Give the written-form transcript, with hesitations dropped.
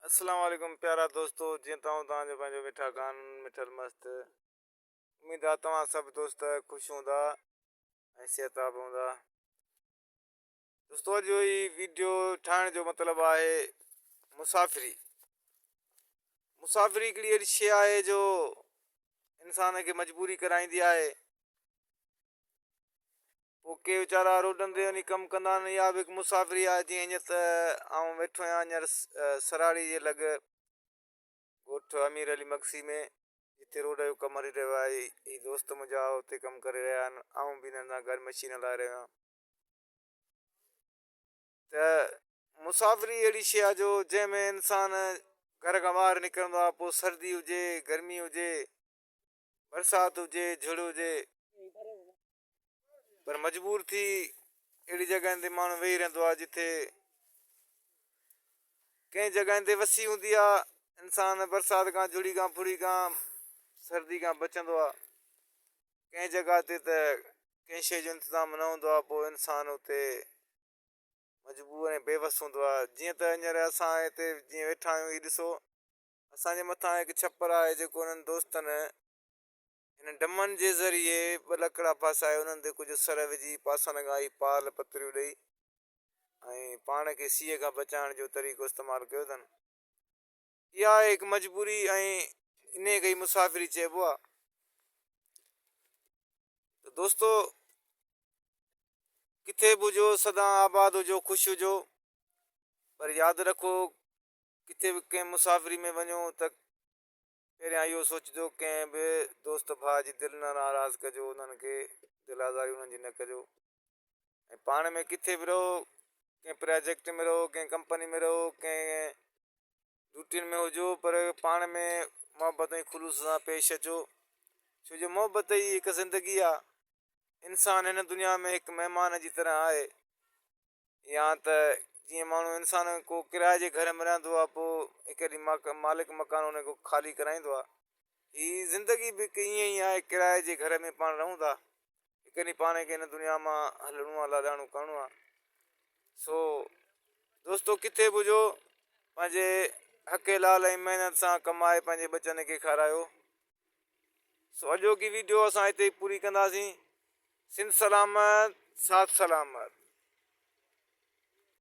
اسلام عليڪم پيارا دوستو جيئن ته آئون توهان جو پنهنجو مٺا خان مٺل مست اميد آ توهان سڀ دوست خوش هوندا ۽ صحتياب هوندا دوستو اڄ هي ويڊيو ٺاهڻ جو مطلب آهي مسافري مسافري هڪڙي اهڙي شيء آهي جو انسان کي مجبوري ڪرائيندي آهي پوء ڪي ويچارا روڊن تي وڃي ڪم ڪندا آهن اها به هڪ مسافري آهي جيئن هينئر ته آئون ويٺو آهيان هينئر سراڙي جي لڳ ڳوٺ امير علي مگسي ۾ جتي روڊ جو ڪم هلي رهيو آهي هي دوست منهنجا اتي ڪم ڪري رهيا آهن آئون به هنن سان گڏ مشين هلائي رهيو آهيان ته مسافري اهڙي شيء آهي جو جنهن ۾ انسان گهر کان ٻاهر نڪرندو آهي پوء سردي هجي گرمي هجي برسات هجي جھڙ هجي پر مجبور ٿي اهڙي جڳهين تي ماڻهو ويهي رهندو آهي جتي ڪنهن جڳهين تي وسي هوندي آهي انسان برسات کان جھڙي کان ڦڙي کان سردي کان بچندو آهي ڪنهن جڳهه تي ته ڪنهن شيء جو انتظام نه هوندو آهي پوء انسان اتي مجبور ۽ بيوس هوندو آهي جيئن ته هينئر اسان هتي جيئن ويٺا آهيون هي ڏسو اسان جي مٿان هڪ ڇپر آهي جيڪو انهن دوستن هن ڊمن جي ذريعي ٻه لڪڙا ڦاسائي انهن تي ڪجهه سر وجهي پاسن کان ئي پال پتريون ڏئي ۽ پاڻ کي سيء کان بچائڻ جو طريقو استعمال ڪيو اٿن. اها آهي هڪ مجبوري ۽ انهيء کي ئي مسافري چئبو آهي. ته دوستو ڪٿي به هجو سدا آباد هجو خوش هجو پر ياد رکو ڪٿي به ڪنهن مسافري ۾ وڃو ته پهريان اهو سوچجو ڪنهن به دوست ڀاء جي دل نه ناراض ڪجو انهن کي دل آزاري انهن جي نه ڪجو ۽ پاڻ ۾ ڪٿي به رهو ڪنهن پراجيڪٽ ۾ رهو ڪنهن ڪمپني ۾ رهو ڪنهن ڊيوٽين ۾ هجو پر پاڻ ۾ محبت ۽ خلوص سان پيش اچو ڇو جو محبت ئي هڪ زندگي آهي انسان هن دنيا ۾ هڪ مهمان جي طرح آهي يا ته جيئن ماڻهو انسان ڪو ڪرائي جي گهر ۾ رهندو آهي پوء هڪ ڏينهن مالڪ مڪان ان کي خالي ڪرائيندو آهي هي زندگي به هڪ ائين ئي آهي ڪرائي جي گهر ۾ پاڻ رهون ٿا هڪ ڏينهن پاڻ کي هن دنيا مان هلڻو آهي لاڏاڻو ڪرڻو آهي سو دوستو ڪٿي به هجو پنهنجي حق حلال ۽ محنت سان ڪمائي پنهنجي ٻچن کي کارايو سو اڄوڪي ويڊيو اسان هتي پوري ڪنداسين سنڌ سلامت ساٿ سلامت.